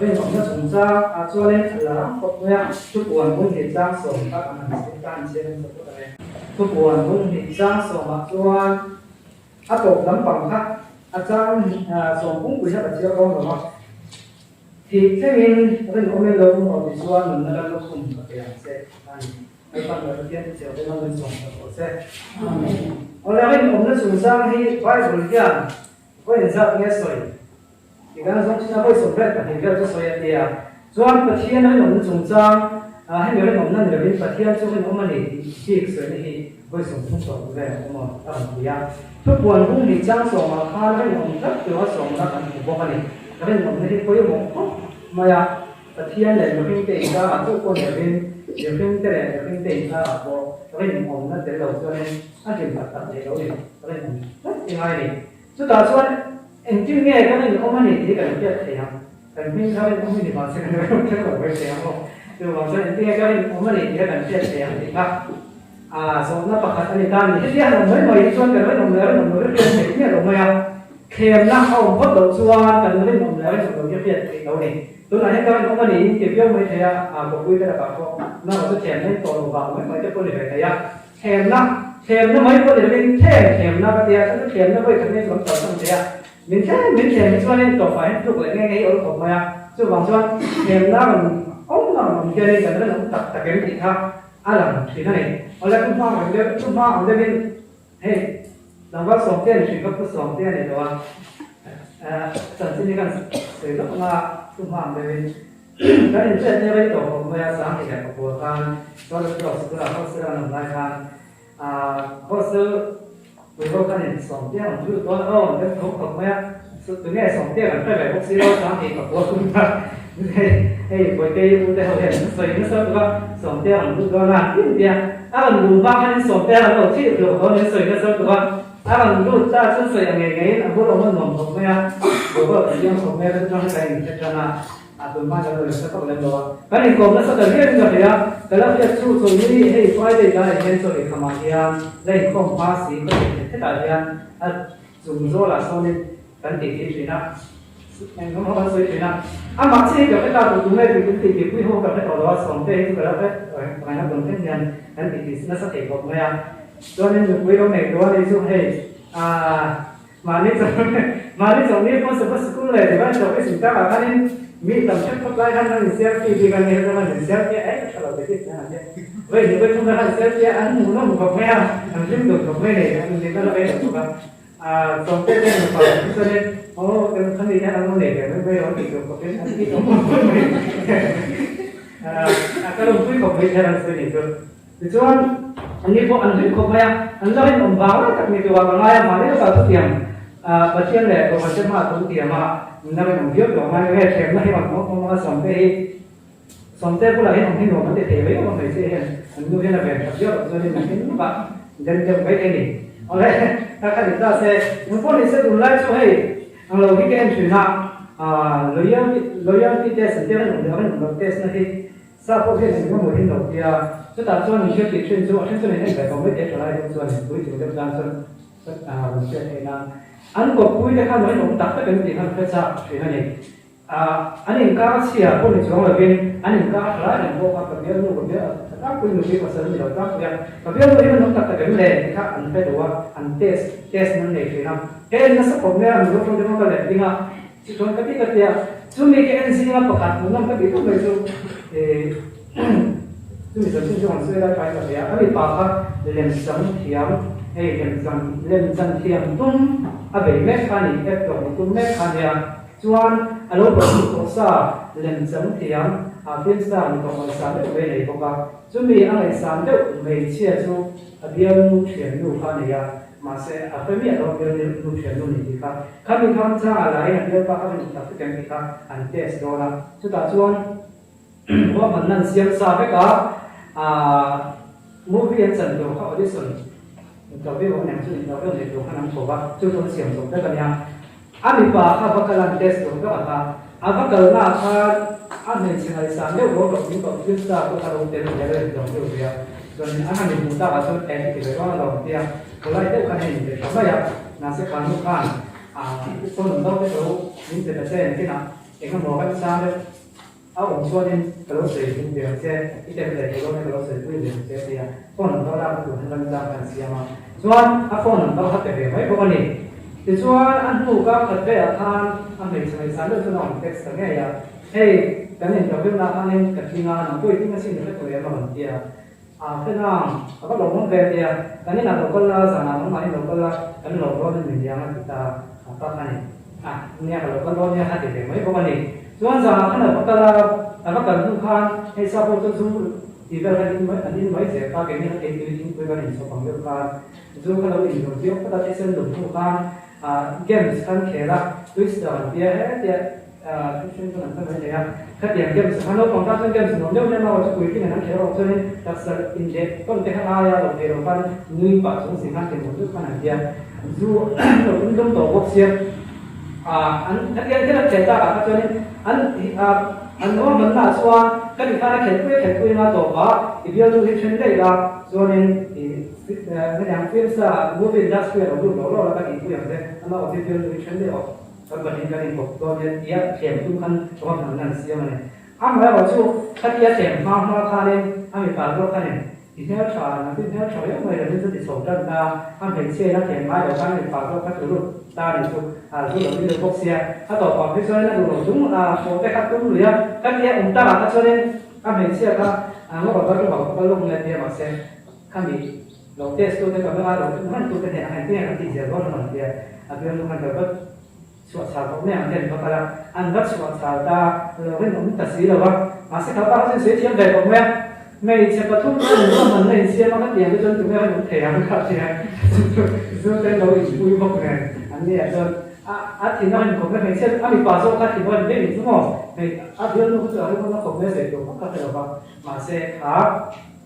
Rinawmna chungchang ah chuanin a la rang khawp mai a, thupuan bung hnih chang sawm kha kan han chhiar ka han chhiar nasa phawt ang e. Thupuan bung hnih chang sawmah chuan a tawp lampang kha a chang sawm pungpui kha ka chhiar dawn lo a, thih thlengin rinawmin lo awm rawh ti chuan nunna lal lukhum ka pe ang che a ni. Lalpan leh Pathian chu chhiar dawn a min sawm tak rawh se. Amen. Awle rinawmna chungchang hi Bible hian vawiin zat nge sawi? Tikan zawng chin a vawi 22 vel chu sawi a ti a. Chuan Pathian rinawmna chungchang hemi rinawmna ni lovin Pathian chu rinawm a ni tih bik sawina hi vawi 30 tawp vel a awm a a rawn ti a. Thupuan bung hnih chang sawmah khan rinawm tlat tura sawmna kan hmu bawk a ni. Rinawmna hi pawimawh khawp mai a. Pathian leh mihringte inkarah chauh pawh ni lovin mihringte leh mihringte inkarah pawh rinawmna tel lo chuanin a hlim tak tak theih lo ni. Rinawm tlat i ngai ni. Chutah chuan engtin nge kan inawm a ni tih kan hriat thei ang. Kan hming kha rinawm i ni mahse kan rinawm kher lo mai thei ang aw. Chuvang chuan engtin nge kan inawm a ni tih kha kan hriat thei ang tih kha zawhna pakhat a ni ta a ni. Hetia han awm mai mai hi chuan kan rinawm leh rinawm lo hi hriat theih miah lo mai a. Thlemna a awm phawt loh chuan kan rinawm leh rinawm lo hi hriat theih lo a ni. Tunah hian ka rinawm a ni in ti viau mai thei a, kawpui te lakah pawh nangah chu thlemna in tawh loh vang mai mai te pawh ni ve thei a. Thlemna, thlemna mai pawh ni lovin thlem thlemna ka tia, chuan chu thlemna vawi khat nge chu kan kalsan thei a. Min thlem min thlem hi chuanin tawpah hian tluk leh nge nge hi awl khawp mai a, chuvang chuan thlemna rawn awm na rawn awm hianin kan rinawm tak tak em tih kha a lang thin a ni. Awle thu hma ang deuh, thu hma ang deuhin hei tlangval Sawmtea ni hrim kha Pu Sawmtea ni lo a, chanchin hi kan sawi lawk anga thu hma ang deuhin. Kan inhriat nia rei tawh khawp mai a, Sanghi leh Pakua khan Toilet Block sikula hostel an awm lai khan hostel pui ho khan in Sawmtea rawn lut dawn aw an deuh tho khawp mai a, tunge Sawmtea kan hre ve bawk si lo, Sanghi Pakua kum kha hei Bawitei u te ho hian an sawi nasa lutuk a, Sawmtea rawn lut dawn a an ti an ti a, a rawn luh hma khan in Sawmtea rawn lo thih hlauh dawn in sawi nasa lutuk a, a rawn lut ta chuan sawi ang ngei ngeiin a bul awm a nuam khawp mai a, boruak a siam khawp mai a, chutang hi kan inhre tan a. A tun hma kan lo inhre tawk lem lo a, kan inkawm nasa ta viau in ka hria, ka la hriat chu chawlhni hei Friday tlaiah hian chaw eikham ah hian la inkhawm hma si ka tih theih thetah hian a chung zawlah sawnin kan tih tih thin a, engkhawm ho kan sawi thin a, amah chiah hi ka hre ta duh tum e tih kan tih tih pui ho ka hre tawh lo a, Sawmte hi chu ka la hre ngaihna tawn thleng hian kan tih tih nasa thei khawp mai a, chuanin nupui lo nei tur a ni chu hei aaa. Mahni mahni chawlhni pawh sabbath sikul leh Divine Service inkarah khanin mi tam hrep khawp lai khan an inselfie bik a ni a, chuan an inselfie a, ei ka tha lo ve tih an han tia. Vawi hnih vawi thum khan an inselfie a, an hmuhnawm khawp mai a, an hlim dun khawp mai a ni, an hlim nasa mai lo bawk a. Sawmte te nupa chu chuanin aw khami te an lo nei ve mai mai lo tih tur khawpin an ti tawh khawp mai. A ka lawmpui khawp mai kher an sawi nih chu. Tichuan, anni pawh an hlim khawp mai a, an lo inawm vang lai tak ni tura ka ngai a, mahni lawkah thutiam Pathian leh Kohhran te hmaah tun tiam a, min lo inawm viau tawh ngai nge, thlemna hi rawn awm awm ang a, Sawmte hi Sawmte bulah hian awm hi nuam an ti thei mai awm a, hmeichhia hian an nu hian a ven that viau loh chuanin an hlim lawk a, den deuh mai thei a ni. Awle, ka kha ni ta se, engpawh ni se tunlai chu hei ang lo hi ka en thin a, loyalty loyalty test an tia kan awm leh ang in awm loh test na hi, Sa pawh hian engemaw maw hin lo tia, chutah chuan min hriat tih thin chu a then chuan in en ve tawh mai teh thalai deuh chuan in puitling deuh tan chuan rawn hriat theih nan an kawppui te khan rawn awm tak tak em tih khan hre chak thin a ni. An inkar chhia pawh ni chuang lovin an inkar thalai reng pawh kha ka bialnu ka bial tha tak pui nupui pasal ni lo tak pui a, ka bialnu hi rawn awm tak tak em le tih kha an hre duh a, an test test nan nei thin a, he en nasa khawp mai a Mizo tawng te pawh ka let ding a. Chuchuan ka ti ka tia, chumi ka en zinga pakhat hmuhnawm ka tih tawp mai chu ih chumi chanchin chu han sawi lai pahin ka hria, a mipa kha lemchang thiam hei lemchang lemchan thiam tum a bei mek kha a ni, actor ni tum mek kha a nia, chuan a lo bawlhhlawh tawh sa lemchang thiam ah film star ni tawh ngaihsan deuh mai a nei bawk a, chumi a ngaihsan deuh hmeichhia chu a bialnu thiannu kha a nei a. Mahse, a hre miah lo bial nu thian nu ni tih kha. Khami kha changah lahin a bialpa kha rin tak tak em tih kha an test dawn a. Chutah chuan ruahmanna an siam sa vek a, aah movie an chan tur kha audition interview an eng chu interview an neih tur khan an ko va, chu chu an siam zawk vek a nia. A mipa kha va kal an test tur vek a kha, a va kalnaah khan a hmeichhe ngaihsan deuh rual tawh tling tawh film star pawh kha lo tel ve a, interview ve a. Chuanin a han inhmuh takah chuan eng ti ve dawn a lo tia, polite deuh khan a inbe tha mai a, mahse kha nu khan phone number te ka lo min pe ta che engtinah. Engemaw kan chang deuh a awm chuanin ka lo sawi pui ve ang che, i tel ve thei dawn e ka lo sawi pui ve ang che a ti a, phone number lak na tur han ram chang khan siam a, chuan a phone number kha pe ve mai bawk a ni. Tichuan a hnu ka khat velah khan a hmeichhe ngaihsan deuh chuan a rawn text ta ngei a, hei kan interview na khanin ka tling a, nang pawh i tling asin ka hre tawh em a rawn ti a, a hre nang a va lawmawm ve a ti a, kan inah lo kal la, zanah nangmah in lo kal la, kan lawm dawn in min liang a ti ta a pa khan in. A, nia ka lo kal dawn nia kha ti ve mai bawk a ni. Chuan zanah khan a va kal a, a va kal hnu khan hei sa pawh chu zu tih vel khan in mai an in mai zel kha keini kha keitui thingpui kan inchhawp ang deuh khan zu kha lo in dun viau phawt a thisen lum hnu khan ah games khan khel a twister an tia hetia ah thisen chuan an hman mai thei a khatiang games khan naupang tan chuan games nuam deuh nia maw chu puitling an an khel erawh chuanin taksa inleh tawn te kha ngaia lo thei lo khan nui pah chung si khan ti nuam deuh khan an tia. Zu lo in dawm tawh bawk sia ah an hetiang thil an khelh tak ah kha chuanin an ah an ruahmanna ah chuan ka ti khan a khelhpui a khelhpui anga tawp a i bialtu hi then daih la chuanin i hetiang film star ah movie industry ah lo lut lo lo la ka tihpui ang che ama aw chu bialtu hi then daih aw kan pahnih kan inkawp dawn nia tia thiam tum khan ruahmanna an siam a ni. Amaherawh chu khatia thiam hma hma khanin a mipa zawk khanin I hmel tha, nang chu i hmel tha viau mai lo in chu ti chho tan ta, a hmeichhia in a thiam ngai lo khan mipa zawk kha tlu lut ta ni chu a zu lo in deuh bawk sia, a tawp ang hi chuan in a duh lo chung a fawh te kha tum lui a, ka tia um tak ah kha chuan in a hmeichhia kha a ngaw ka tum ang ka lawk nge tia mahse khami lo test tu te camera lo en reng tu te hnenah khan engtin nge kan tih zel dawn emaw an tia, a bialnu khan ka va chhuah chhal tawh mai ang te an va kal a, an va chhuah chhal ta lo rinawm ta si lo a, mahse kha pa kha chuan sawi thiam ve tawh mai a, hmeichhe pathum an ruahmanna insiam a ka tiang te chuan tunge rinawm thei ang kha tia zu te lo inpui bawk nen an nia chuan a a thin a rinkhawp mai hmeichhia a mipa zawk kha thin a rin daih chu maw hmei a bialnu kha chu a rinawm a khawp mai a sawi tur vak kha hre lo va, mahse kha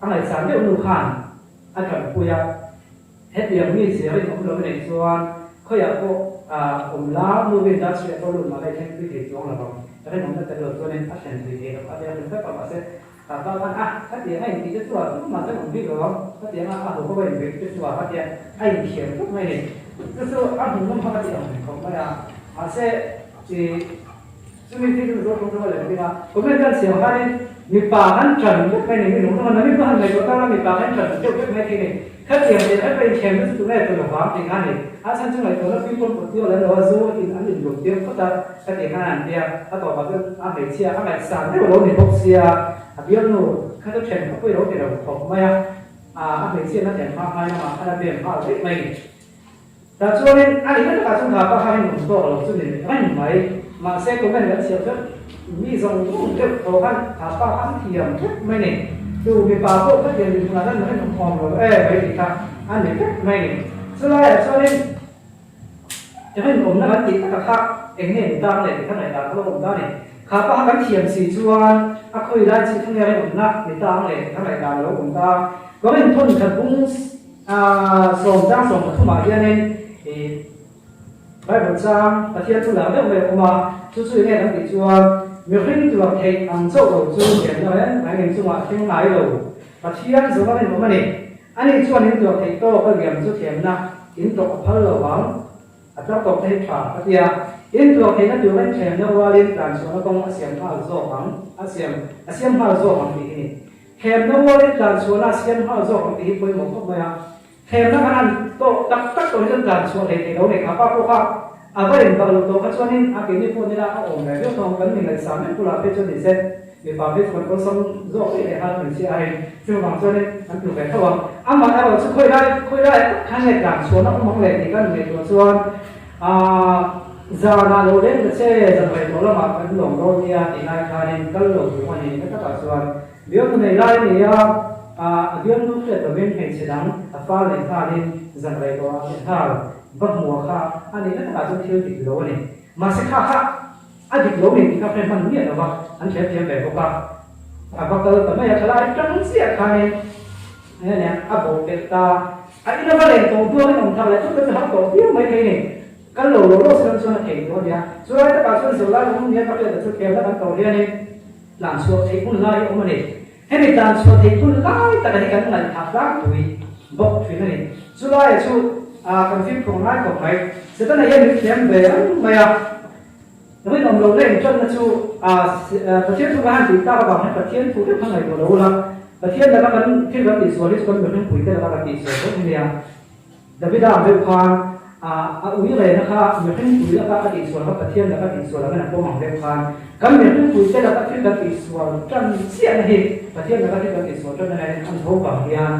a ngaihsan deuh nu khan a tanpui a. Hetiang mi zia rinawm lo neih chuan khawiah pawh awm la, movie industry ah pawh lut mah la i thleng tui thei chuang lo vang. Rinawmna tel lo chuanin a thlen tui thei lo a tia hrim vek a, mahse ka pa khan a khatiang a intih te chu a tumah chuan awm bik lo vang, khatiang a a haw pawh a inbeih te chu a khatia a inthiam khawp mai a ni. Chu chu a hmuhnawm kha ka tih ang khawp mai a, mahse ih Chumi thil chu Mizo ṭawng ṭawng a lem ding a, comment kan siam khanin mipa kan ṭan vek mai ni, mi lung lung a na mi pawh han ngaihtuah tan a mipa kan ṭan deuh vek mai thei ni. Khatiang tel hep a inthlem na chu tunge tu lo vang tih kha a ni. A chhan chu ngaihtuahna pui pawn pawt tir lem lo a, zu in an inlum tir phawt a, khatiang khan an tia, a tawpah chuan a hmeichhia a ngaihsan deuh lo ni bawk sia, a bialnu kha chu ṭhen kha pawh i lo ti lo khawp mai a, a hmeichhia na ṭhen hma hmain amah khan a bem nghal daih mai ni. Tah chuanin a nih na takah chuan kha pa kha heng awm tawk lo chu ni reng mai. Mahse comment kan chhiar chuan mi zawng zawng deuh thaw khan kha pa kha an thiam vek mai ni. Tu mipa pawh kha tiang dinhmunah khan rin awm awm lo e mai tih kha a ni vek mai ni. Chulaiah chuanin rinawmna kan tih takah kha eng nge ni tang leh tih kha ngaihdan kha lo awm ta a ni. Kha pa kha kan thiam si chuan a khawi lai chi kha nge rinawmna ni tang leh tih kha ngaihdan a lo awm ta. Korinthon khat bung Sawm chang 13 ah hianin ih Bible chang Pathian chu lar deuh mai a awm a, chu chu enge kan tih chuan mihring tuar theih ang chauh lo chu lianna reng reng in chungah thleng ngai lo Pathian zawng a rinawm a ni. Ani chuan in tuar theih tawk a liam chu thiamna in tawh a phal lo vang. A tlak tawk te hi tha ka ti a, in tuar theihna turin thiamna rualin tlanchhuahna kawng a siam nghal zawk ang a siam a siam nghal zawk ang tih hi ni. Thlemna rualin tlanchhuahna a siam nghal zawk ang tih hi pawimawh khawp mai a. Thlemna kan han tawh tak tak tawh hi chuan tlanchhuah hlei thei lo nei kha pa pawh kha a va inbak loh tawh kha chuanin a keini pawh nila a awm ve viau thawng kan mi ngaihsam vek bulah phei chuan ni se mipa phei chu kan awlsam zawk daih leh nghal hmeichhia aiin chuvang chuanin an tlu ve tho ang. Amah erawh chu khawi lai khawi lai tak khan nge tlanchhuahna awm ang leh tih kan ngaihtuah chuan aah zanah lo leng ta che zan rei tawh lamah kan lawm dawn nia tih lai khanin kal lo tur a ni na takah chuan Bialnu nei lai a ni a, a bialnu hriat lovin hmeichhe dang a fal leh nghalin zan rei tawh ah leh nghal va hmuh kha a nihna takah chuan thil dik lo a ni. Mahse kha kha a dik lo ni tih kha hre hman miah lova an hriat thiam ve bawk a, a va kal ta mai a, thalai tang chiah khanin enge nia a bawh pelh ta, a ina va len tawh hnuangin awm thar leh thut te chu har tawh viau mai thei ni. Kal lo lo lo siam chuan a thei tawh a nia. Chulai takah chuan zirlai awm nia ka hriat chu thiamna kan tawh hianin Tlan chhuah theih hun lai a awm a ni. Hemi tlan chhuah theih hun lai taka hi kan ngaihthah tlangpui bawk thin a ni. Chu laia chu kan fimkhur ngai khawp mai. Setana hian min thiam ve reng mai a. Rinawm lo leh inṭanna chu Pathian thu ka han tih tak avang hian Pathian thu vek kha ngaihtuah lo ula, Pathian laka kan thil kan tihsual hi chu kan mihringpuite laka kan tihsual bawk hi nia. Davida ang deuh khan a ui rehna kha mihringpui laka a tihsual kha Pathian laka tihsual angin a pawm ang deuh khan kan mihringpuite laka thil kan tihsual ṭan chiahna hi Pathian laka thil kan tihsual ṭanna hian an tho vang hian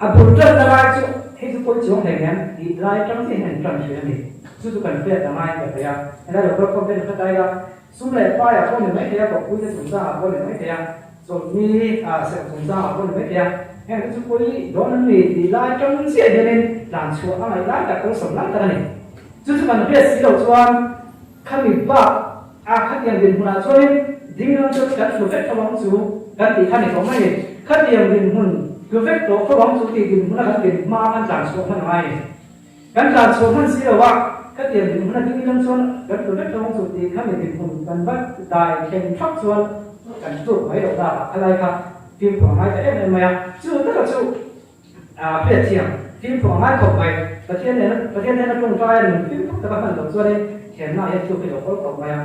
A bul ṭanna lai chu hei chu pawi chuang hlei nen tih lai ṭang chiah hian an ṭan ṭhin a ni. Chu chu kan hriat a ngaiin ka thei a. Helai lo kal khawp hian ka hretai a, sum leh paiah pawh ni mai thei a, kawppuite chungchangah pawh ni mai thei a, chawlhni serh chungchangah pawh ni mai thei a, heng te chu pawi dawn an ni tih lai ṭang chiah hianin tlan chhuah a ngaih lai tak, awlsam lai tak a ni. Chu chu kan hriat si loh chuan khami bak a khatiang dinhmunah chuanin ding lam chuan kan hlu vek tho ang chu kan tih kha ni tawh mai ni. Khatiang dinhmun hlu vek tawh tho ang chu tih dinhmuna kan din hma kan tlan chhuah hman a ngai ni. Kan tlan chhuah hman si lo a, khatiang dinhmuna ding lam chuan kan hlu vek tho ang chu tih khami dinhmun kan va dai thleng thap chuan kan tluk mai loh bakah khalai kha fimkhur a ngai ta em em mai a. Chu taka chu A hriat chiang, fimkhur a ngai khawp mai. Pathian nena Pathian nena tawngtai a nun fimkhur taka hman loh chuanin thiamna ah hian tluk hi lo kawl khawp mai a.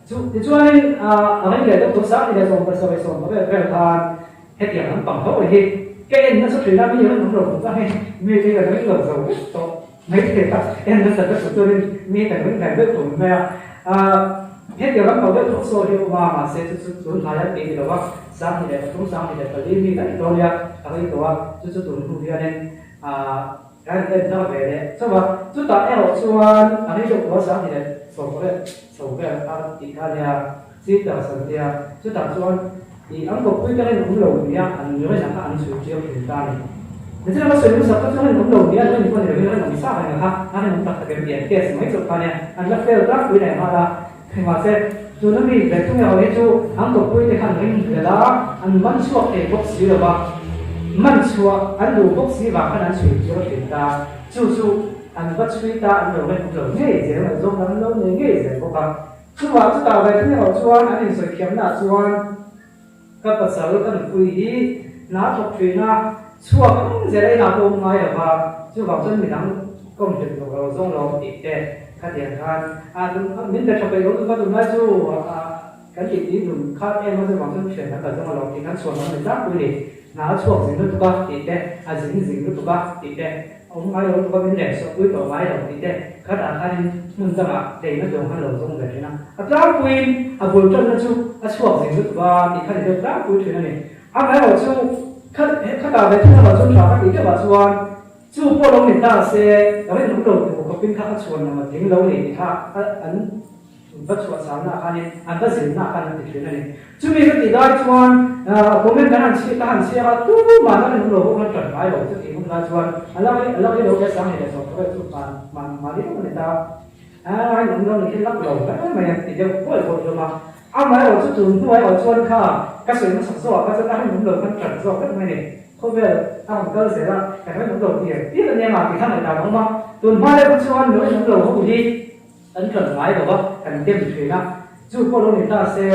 Chu tichuanin a reng leh deuh tur sang ni leh sawm pasarih sawm pariat vel khan hetiang lam pang ho hi ka en nasa thin a, mi an awm lo chung chuan hei mi te kan ring lo zo vek tawh mai thei a, en nasa deuh tur chuanin mi kan ring hlai deuh tur mai a. Hetiang lam pang deuh tawh sawi hi a awm a, mahse chu chu tun hnai a tih ni lo va. 23, 24 mi daih dawn nia a rei tawh a, chu chu tun hnu hianin kan en thar ve leh chauh a, chutah erawh chuan a rei deuh tawh a 28 chho vel a tih kha nia Cheater san tia, chutah chuan ih an kawppui te rinawm lo nia an rinna kha an chhui ṭiau thin ta a ni. Nichina ka sawi hmasa kha chu rinawm lo nia rin pawh ni lovin rinawm sa reng kha a rinawm tak tak em tih an test mai chauh kha nia an la fail tlangpui leh nghal a. Mahse, tuna mi ve thung erawh hi chu an kawppuite khan ring hlel a, an man chhuak thei bawk si lo va, man chhuah an duh bawk si vang khan an chhui chiau thin ta. Chu chu an va chhui ta, an lo rinawm lo ngei zel, ngaihzawng an lo nei ngei zel bawk a. Chuvah chutah ve thung erawh chuan an insawi thiamnaah chuan ka pasal ka nupui hi hna thawk thin a, chhuak reng zel a inah pawh awm ngai lo va, chuvang chuan midang kawm hlim lo lo zawng lo tih te khatiang khan a min be tha peih lo chu ka tunlai chu kan tih tih nun kha em a chuvang chuan thian ka zawng a lo tih khan chhuan lam ni tlangpui ni, hna a chhuak zing lutuk a tih te, a zing zing lutuk a tih te. Awm ngai lo lutuk a min reng sawhpui tawh ngai lo tih te khatah khanin hmun dangah leina tur khan lo zawng ve thin a. A tlangpuiin a bul tanna chu a chhuak zing lutuk a tih kha ni deuh tlangpui thin a ni. Amaherawh chu khatah ve thung erawh chu tha ka tih deuhah chuan chu pawh lo ni ta se rinawm lo tur khawpin kha a chhuan lam a tling lo ni tih kha an Va chhuah chauhna ah khanin an va zirna ah khan an ti thin a ni. Chumi ka tih lai chuan comment kan han chhiat ka han chhiar a, tumah na rinawm lo bawk an tan ngai lo chutih hun lai chuan a la a la rei lo hle sang leh sawm tawh chu man man mahni deuh a ni ta. A rinawm lo ni khi lak lo hle mai an ti deuh buai buai hlawm a. Amaherawh chu tun hnuai erawh chuan kha ka sawi hmasak zawk ah kha chuan a rinawm lo khan tan zawk vek mai a ni. Khawvel a rawn kal zel a, kan rinawm lo tih ang pian a nia mah tih kha ngaihdan a awm a. Tun hma deuh kha chuan mi rinawm lo ho hi Kan ṭan ngai lo va, kan dem ṭhin a. Chu pawh lo ni ta se,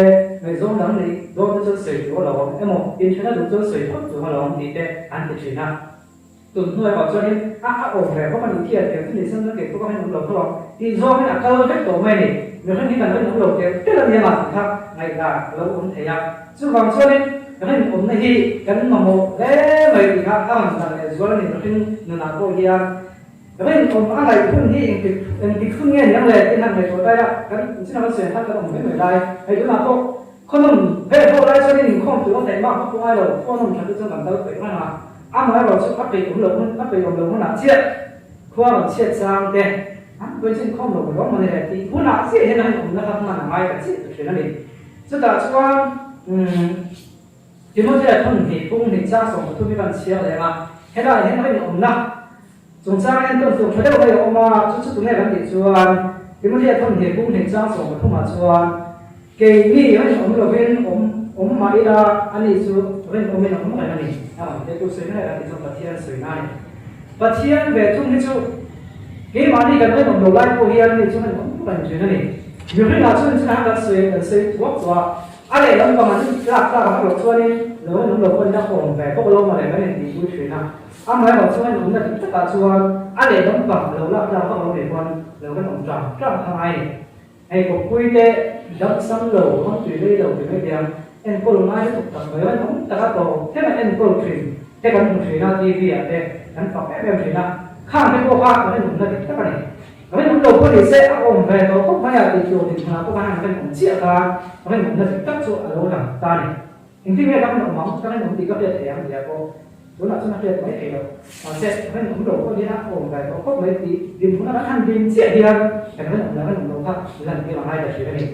ngaihzawng dang neih dawn te chuan sawi tur a lo awm emaw, inṭhen a duh chuan sawi phawt tur a lo awm tih te an ti ṭhin a. Tun hnuai erawh chuanin a a awm ve bawk a ni khi a tel chu ni sen chuan kei pawh ka rinawm lo tho ang tih zawngin a kal vek tawh mai a ni. Mihring hi kan rinawm lo tel tel a nia mah tih kha ngaihdan a lo awm thei a. Chuvang chuanin rinawmna hi kan mamawh hle mai tih kha a rawn dan leh zual a ni mihring nunah pawh hian. Rinawm a ngaih hun hi engtik engtik hun nge niang le tih han ngaihtuah ta ila, kan chinah kan sawi khan kan awm mai mai lai. Hei tunah pawh khawnawm vel pawh lai chuanin inkhawm tur a theih mah kha pawh ngai lo, khawnawm tha te chuan kan kal peih reng a. Amaherawh chu a peih awm loh hun a peih awm loh hunah chiah khua rawn chhiat chang te an vawi chu inkhawm lo ka lawm mawni le tih hunah chiah hian a rinawmna kha hman a ngai ta chiah ta thin a ni. Chutah chuan umm. Timothea thun hnih pung hnih chang 13 hi kan chhiar leng a, helaiah hian rinawmna chungchang entawn tur tha deuh mai a awm a, chu chu tunge kan tih chuan Timothea thun hnih pung hnih chang 13 ah chuan keini rinawm lovin awm awm mah ila ani chu rinawmin a awm reng a ni a rawn ti a, tu sawi nge kan tih chuan Pathian sawina a ni. Pathian ve thung hi chu keimahni kan rinawm lo lai pawh hian ani chu rinawm reng thin a ni. Mihringah chuan chutah kan sawi kan sawi thuak thuak a. A lehlam pang an tlak tlak ang erawh chuanin lo en awm lo pawhin a awm ve bawk lo mawle kan intihpui thin a. Amaherawh chuan awmna dik takah chuan a lehlam pang lo lak tlak vak lo nih pawn lo kan awm tang tang kha ngai a ni. Hei kawppui te Dam sam lo, ram tui lei lo ti mai thei ang. Enkawl ngai lutuk tak mai an awm tak a tawp thleng a enkawl thin te kan hmu thin a TV ah te kan fak em em thin a, khang te pawh kha kan rinawmna dik tak a ni. Rinawm lo pawh ni se a awm ve tawh khawp mai a tih tur dinhmunah pawh khan an rinawm chiah khan rinawmna dik tak chu a lo lang ta a ni. Engtin nge ka rinawm ang, ka rinawm tih ka hriat thei ang tih ah pawh tunah chuan a hriat mai thei lo. Mahse rinawm lo pawh ni a awm ve tawh khawp mai tih dinhmunah kan han din chiah hian kan rinawm leh rinawm lo kha lantir a ngai ta thin a ni.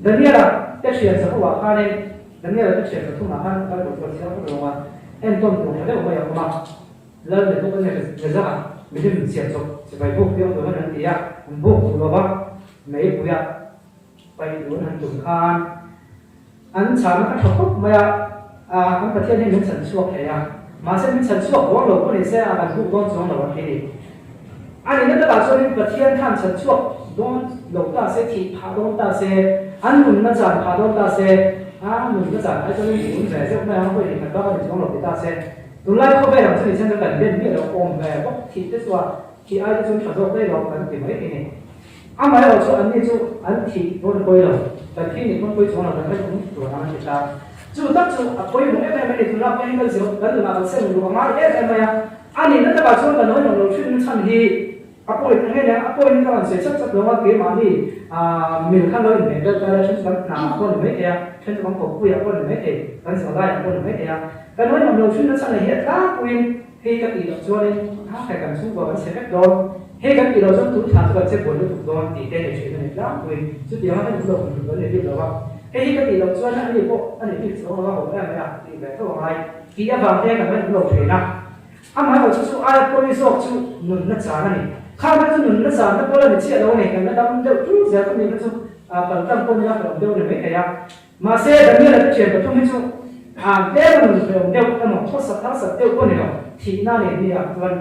Daniela te thian Jehovah khanin Daniela te thian pathumah khan Bible chu a chhiar vek lo a, entawn tur tha deuh mai a awm a. Lal Nebuchadnezzar-a milim chhiat chawp chibai buk piang turin an ti a, an buk duh lo va, meipuia paih tur an han tum khan an chhana kha tha khawp mai a, kan Pathian hian min chhan chhuak thei a, mahse min chhan chhuak dawn lo pawh ni se a kan buk dawn chuang lo an ti ni. A nihna takah chuanin Pathian khan chhan chhuak dawn lo ta se, thih phah dawn ta se, an nunna chan phah dawn ta se, a nunna chan ai chuanin tun ve zeuh mai ang, hawi khat bak a ni chuang lo ti ta se, tunlai khawvel ang chu ni sen chu kan den miah lo, awm ve bawk thih te chuan thih ai te chuan tha zawk daih lo kan ti mai thei ni. Amaherawh chu anni chu an thih dawn pawi lo, kan thih nih pawn pawi chuang lo kan rin awm tur ang an ti ta. Chu tak chu a pawimawh em em a ni, tunlai pawhin kan zir kan nunah kan sem luh a ngai em em mai a. A nihna takah chuan kan rinawm lo hrim chhan hi a pawi ta nge nia, a pawiin ka rawn sawi chak chak lo a, keimahni mil khan lo inhmeh vel ta ila then chu kan hna ah pawh ni mai thei a, then chu kan kawppui ah pawh ni mai thei, kan zirlai ah pawh ni mai thei a, kan rinawm lo hrim na chhan hi a tlangpuiin hei ka tih loh chuanin ha hei kan chhungkua kan chhe vek dawn, hei kan tih loh chuan tun thla chu kan che buai lutuk dawn tih te ni thin a ni tlangpuiin chutiang a rinawm lo hrim hrim kan ni bik lo a, hei hi ka tih loh chuan ani pawh a ni bik chuang lo a, ho em mai a tih ve tho a ngai. Tih avang te kan rinawm lo thin a. Amaherawh chu chu aia pawi zawk chu nunna chan a ni. Khang kha chu nunna chan na pawl a ni chiah lo a ni. Kan la dam deuh tul zel ka mi kha chu pal tlang pawh nila hlauhawm deuh a ni mai thei a. Mahse Daniel-a te thian pathum hi chu tlem a nun hlauhawm deuh emaw khawsak harsat deuh pawh ni lo. Thihna a nei ni ah chuan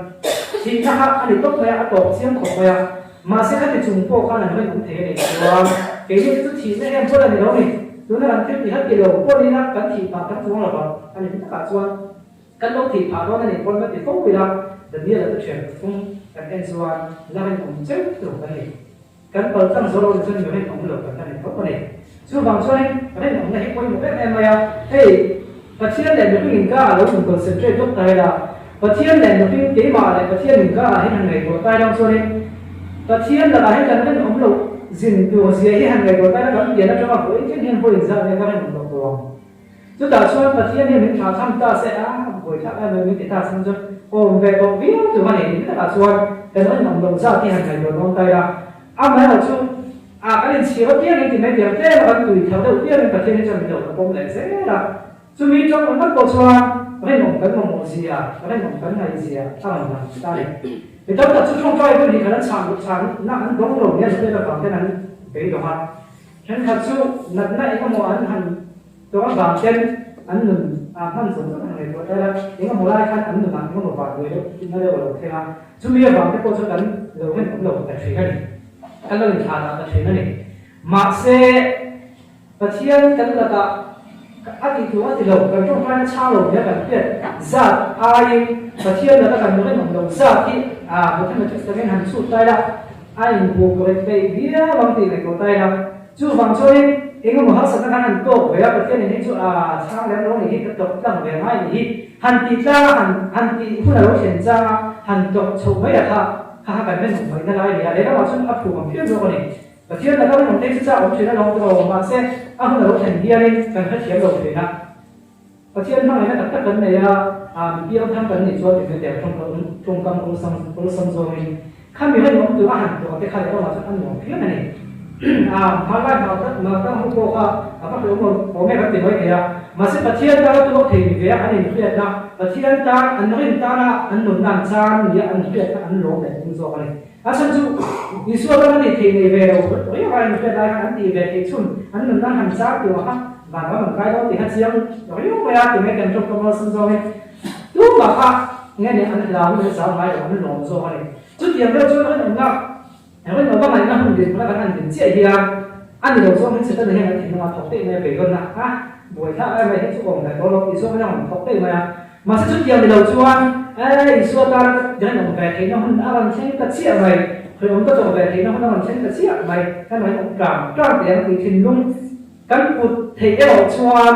thihna kha a ni tawp mai a, a tawp chiang khawp mai a. Mahse khati chung pawh khan an rinawm thei a nih chuan keini te chu thihna em pawl a ni lo ni. Tuna kan thil tih kha ti lo pawl ila kan thih phah kan chuang lo vang a ni. Takah chuan kan lo thih phah dawn a nih pawn ka ti fo ila Daniel-a te thian pathum kan en chuan la rinawm cheu tur kan ni. Kan pal tlang zo lo ni chuan mi rinawm lo kan la ni tho a ni. Chuvang chuanin rinawmna hi pawimawh em em mai a, hei Pathian leh mihring inkar ah lo in concentrate lawk ta ila, Pathian leh mihring keimah leh Pathian inkar ah hian han ngaihtuah tai dang chuanin Pathian lakah hian kan rinawm loh zin tur zia hi han ngaihtuah tai la kan pian atanga vawi chen hian vawi inzah ve ka rinawm loh tur ang. Chutah chuan Pathian hian min thlah tham ta se a, vawi thlak em em min ti ta se chuan awm ve tawh viau tur a ni tih takah chuan kan rinawm loh zat hi han ngaihtuah dawn ta ila, amaherawh chu A kan inchhir apiangin ti mai tiang tlem a kan tui thar deuh piangin Pathian hi chuan min lo la pawm leh zel a. Chumi tawng ringawt pawh chuan rinawm kan mamawh zia, rinawm kan ngaih zia a rawn lang ta a ni. Mi tam tak chu tawngtai hun hi khan an chhan chhan na an dawng lo nia zet avang ten an beidawng a. Thenkhat chu natna eng emaw an han tawng avang ten an nun a hman zawng zawng han ngaihtuah tel a, eng emaw lai khan an nunah eng emaw vah duai deuh na deuh a lo thleng a. Chumi avang te pawh chu kan lo rinawm lo ta thin a ni. Kan lo inthlah dah ta thin a ni. Mahse, Pathian kan lakah a tih tur a ti lo, kan tawngtaina chhang lo nia kan hriat zat aiin Pathian laka kan rinawm lo zat hi mathematics takin han chhut ta ila, a inbuk rek peih viau ang tih ngaihtuah ta ila. Chuvang chuanin engemaw harsatna khan han tawk ve a, Pathianin hei chu a chhang lem lo nih hi, ka tawk tlang ve ngai nih hi, han tih tlang a, han han tih hun a lo thlen chang a, han tawk chhoh mai a kha. Kha kha kan rinawm ngaihna lai a ni a, lehlamah chuan a phu ang phian zawk a ni. Pathian laka rinawm te chu chak awm thin a lo tawh, mahse a hun a lo thlen hianin kan hrethiam lo thin a. Pathian hmangaihna tak tak kan nei a, mi piang thang kan nih chuan tinge tiang tawngkam awlsam awlsam zawngin kha mi rinawm tur a han tuah te kha lehlamah chuan a nuam phian a ni. Hmanlai hmangtang ho pawh kha a va hlawm awm e kan ti mai thei a, mahse Pathian tana tuak thei ni ve a an inhriatna, Pathian tan an rin tana an nunna an chan nia an hriatna an lawm leh ding zawk a ni. A chhan chu Isua tan a tih theih nei ve lo riau a inhriat lai khan an tih ve theih chhun an nunna an han char tur kha vanram an kai dawn tih kha chiang riau mai a, tunge kan tawngkam awlsam zawngin tumah kha nge ni an hlau in an zau ngai lo an lawm zawk a ni. Chutiang deuh chuan rinawmna Rinawm a ngaihna hun dinhmuna kan han din chiah hian a ni lo zawng hin Setana hian kan thinlungah thawk daih mai a beidawnna a buaithlak ai mai hi chu awm ve tawh lo tih zawng hian a rawn thawk daih mai a. Mahse chutiang ni lo chuan e Isua tana ka rinawm ve theihna hun a rawn thleng ta chiah mai. Hrehawm ka tawh ve theihna hun a rawn thleng ta chiah mai, kan rawn awm tlang tlang teh ang tih thinlung kan put theih erawh chuan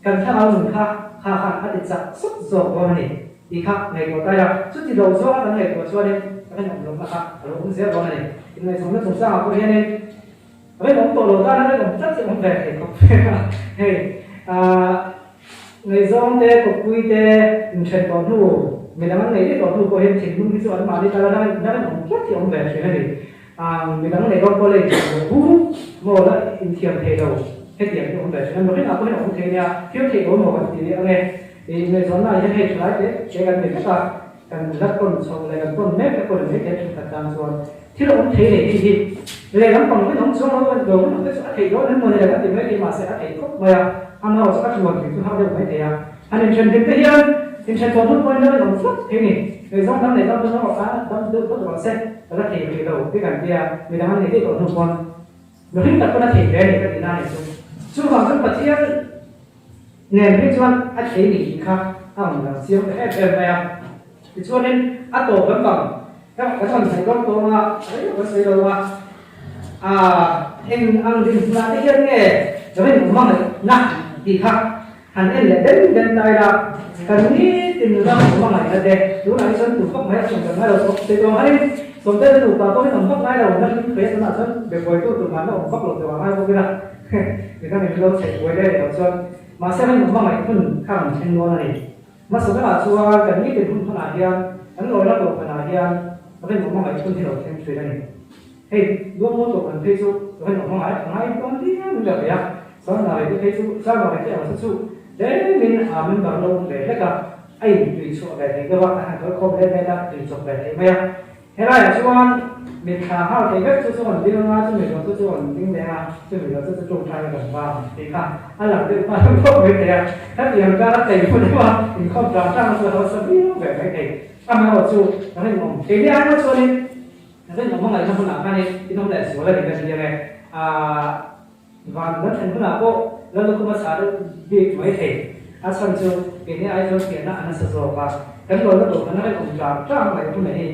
kan thlarau nun kha kha khan a ti chak sawt zawk dawn a ni tih kha ngaihtuah ta ila, chuti lo zawnga kan ngaihtuah chuanin rinawm lohna kha a lo awm zel dawn a ni. Inngaihzawmna chungchangah pawh hianin rinawm tawh lo tana rinawm tlat hi a awm ve thei khawp mai a, hei aah. Ngaihzawng te, kawppui te, inthen tawh hnu, midang an neih daih tawh hnu pawh hian thinlung hi chu an mahni tala dang an awm tlat hi a awm ve thin a ni. Midang neih dawn pawh la inthiam lo hu maw la inthiam thei lo hetiang hi a awm ve thin a. Mihring ah pawh hian a awm thei nia, thil theih lo maw kan ti leh ang e. Ngaihzawnna ah hian hei thalai te te kan nei vek a, kan la tawn chhoh leh kan tawn mek te pawh ni mai thei a thenkhat tan chuan thil a awm thei leh tih hi lehlam pang rinawm chuang lo lo rinawm te chu a theih dawn em maw ni le kan ti mai thei mahse a theih khawp mai a, amaherawh chu a tluan thei chu har deuh mai thei a, han inthen hlim te hian inthen tawh hnu pawhin la rinawm tlat thei ni, ngaihzawng dang neih dam dawn erawh a dam deuh phawt rawh se ka la thei rih lo ti kan tia midang an neih daih tawh hnu pawn mihring tak pawn a thei ve a ni ka tihna a ni chu. Chuvang chuan Pathian Nen hi chuan a thei ni tih kha a rawn lang chiang ta em em mai a. Tichuanin a tawp lampang ka ka rawn hnaih dawn tawng a, rei tak ka sawi lo a, aah eng ang dinhmunah te hian nge rinawm a ngaihna tih kha han en leh dem dem ta ila, kan nitin ram awm a ngaihna te tunah hi chuan tu vak mai a chhun kan ngai lo tawp thei tawng hanin sawmte te nupa pawh hi an awm vak ngai lo, na hlim thei a tunah chuan be buaitu tumah an awm vak lo tawh a ngai bawk ila. Midang in lo chheih buai leh loh chuan mahse kan hmangaih hun kha rawn thleng dawn a ni. Hmasa berah chuan kan nitin hun hmanah hian kan lawina kohhranah hian rinawm hmangaih hun hi lo thleng thin a ni. Hei Luangmual kohhran phei chu rinawm hmangaih a ngai dawn viau in ka hria. Sangnari te phei chu Sangnari te ang chu chu tlemin a member lo awm ve hlek a, a intui chhuah ve thei deuh a, a han kal khawm let let a, tui chawp ve thei mai a. Helaiah chuan mitthla nghal thei vek chu chu rawn ding anga, chumi zawh chu chu rawn ding leh a, chumi zawh chu chu ṭawngṭai a kan va tih kha a lang deuh nghal khawp mai thei a. Hetiang kara tlei hun emaw inkhawm tlang tlang chu a hausa viau ve mai thei. Amaherawh chu rinawm keini ai ngawt chuanin rinawm a ngaihna hmunah khanin inawm leh zual a ni ka ti ang e. Aaa. Van kan thlen hunah pawh Lallukhuma chhah deuh bik mai thei. A chhan chu keini ai chuan fiahna a nasa zawk a, kan lawlna tur khan a rawn awm tlang tlang mai hunah hi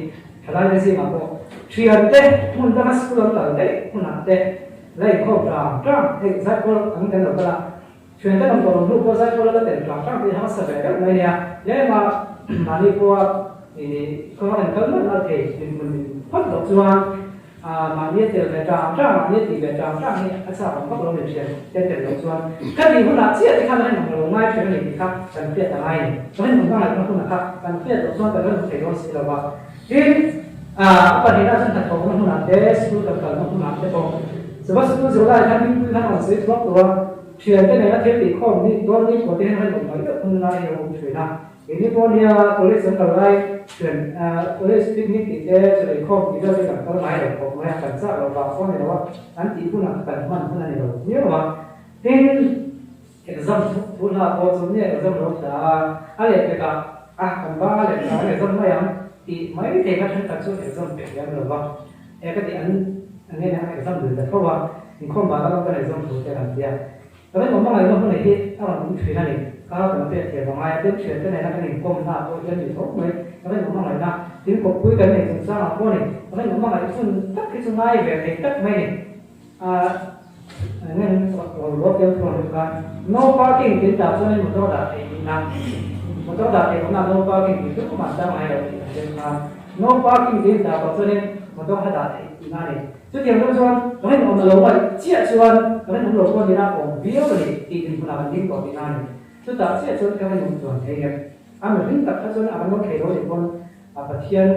thalaite zingah pawh thiante hmun danga school an kal daih hunah te la inkhawm tlang tlang hei zaipawl ang kan lo kal a, thiante lam tawh lo hnu pawh zaipawl a la tel tlang tlang tih hi hmasa ve deuh mai nia. Tlema mahni pawha ih kawng a rawn kal nalh nalh thei dinhmun phawt loh chuan Mahni a tel ve tang tang, mahni a tih ve tang tang hi a chak ang vak lo ni thian te tel loh chuan ka tih hunah chiah te khan rinawm lo ngai thin a ni tih kha kan hriat a ngai a ni. Rinawm ka ngaihna hunah kha kan hriat loh chuan kan rinawm thei dawn si lo va. Tin, a pahnihna chuan hnathawkna hunah te, school kan kalna hunah te pawh chuva school zir lai khan hmingpui khan a rawn sawi chhuak tawh a, thiante nena thil tih khawm ni dawn ni pawh te hian rinawm ngaih deuh hun lai hi a awm thin a. Keini pawh nia college an kal lai chuan college picnic tih te chawlei khawm tih vel te kan kal ngai lo khawp mai a, kan chak lo vang pawh a ni lo a, an tih hunah kan hman hun a ni lo miau a. Tin, exam thu hla pawh chu nia exam lo hla a, a lehpekah a kan bang a lehpekah an exam mai ang tih mai thei kha thenkhat chu exam pe thiam lo va, e ka tih an nge nia exam dil ta tho a, inkhawm bana rawng kan exam thu te kan tia. Ka rinawm hmangaihna hun hi a rawn awm thin a ni. Ka kan pek thiam a ngai a, tin thiante nena kan inkawmna pawh hian ni tho mai. Ka rinawm hmangaihna, tin kawppui kan nei chungchangah pawh a ni. Ka rinawm hmangaih hun tak hi chu ngai ve thei tak mai a ni. Aah eng nge rawn ruat deuh thung ang khan no parking tin tah chuanin motor dah theih tihna, motor dah theih awmna no parking tih chu mahse a ngai lo tih kan hriat khan no parking tin tah pawh chuanin motor kha dah theih tihna a ni. Chutiang deuh chuan rinawm a lo ngaih chiah chuan rinawm lo pawh nila awm viau a ni tih dinhmunah kan ding tawh tihna a ni. Chutah chiah chuan ka rinawm chuan thei em? A mihring tak kha chuan a kan lo thei lo nih pawn a Pathian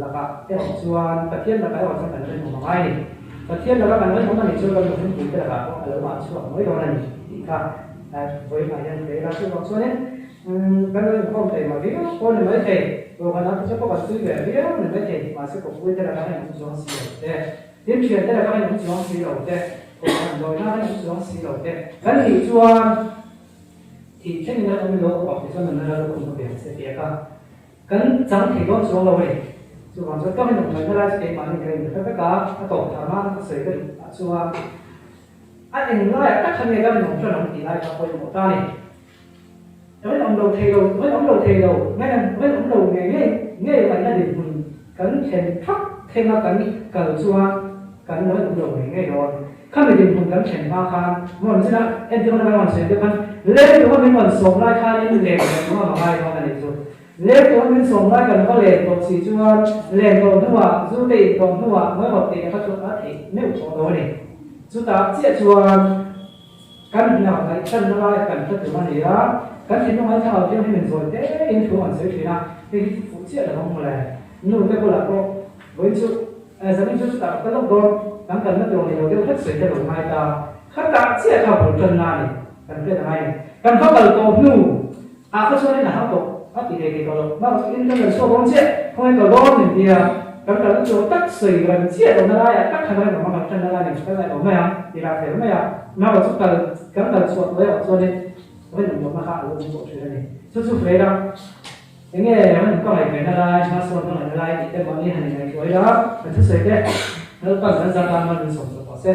lakah erawh chuan Pathian lakah erawh chuan kan rinawm a ngai a ni. Pathian laka kan rinawm a nih chuan kan mihring puite lakah pawh a lo ah chhuak mai dawn a ni tih kha vawiinah hian thei ila. Chuvang chuanin Kan lo inkhawm thei mah viau pawh ni mai thei, dawhkanah te chu pawh kan tui ve viau ni mai thei, mahse kawppui te lakah hian awm chuang si lo te, tin thian te lakah hian awm chuang si lo te, kawhhran dawihna hian awm chuang si lo te, kan nih chuan thih thlengin an awm lo awk ti chuan nunna lal lukhum ka pe ang che tih a kha kan chang thei dawn chuang lo a ni. Chuvang chuan ka rinawm ngaihna lai chu keimahni ka inhre vek a, a tawp thar nan ka sawi ka duh ah chuan a englaiah tak khan nge ka rinawm ṭan ang tih lai kha pawimawh ta a ni. Rinawm lo thei lo, rinawm lo thei lo, nge rinawm lo ngei ngei ngei ngaihna dinhmun kan thlen thak. Thlenga kan kal chuan kan lo awm lo ngei ngei dawn. Khami dinhmun kan thlen hma khan rawn zin a, entir na kan rawn sawi deuh khan leng tura min rawn sawm lai khanin len kan nuam a ngai dawn a nih chu. Leng tura min sawm lai kan va len tawh si chuan len tawh hnuah zu te in tawh hnuah ngawi rawh tih kha chu a theih meuh tawh lo a ni. Chutah chiah chuan Kan hna ngaihchanna lai kan hre tur a ni a, kan thinlung ai thlarau thianghlim in zawi te in thu an sawi thin a, hei hi chu fuh chiah lo ang mawle. Nu te bulah pawh vawiin chu zanin chu chutah ka kal lawk dawn, kan kalna tur ni lo deuh hlek sawi te lo ngai ta, khatah chiah kha bul tanna a ni, kan hriat a ngai a ni. Kan va kal tawh hnu ah kha chuan in a har tawh a ti thei thei tawh lo, mah chu in kan kal chhuak dawn chiah, khawnge kal dawn min ti a, kan kalna tur tak sawi ran chiah lohna laiah tak khan rinawm a kan tanna lai nen kan ngaihawm mai ang ti lah fel mai a. Mah chu kal kan kal chhuah tawh erawh chuanin rinawm lohna kha a lo awm tawh thin a ni. Chu chu hle ila, eng nge rinawm ka ngaihtuahna lai, hmasawn ka ngaihna lai tih te mahni han inngaihtuah ila, kan thusawi te Lalpan kan zat tan man min sawm chawp tawh se.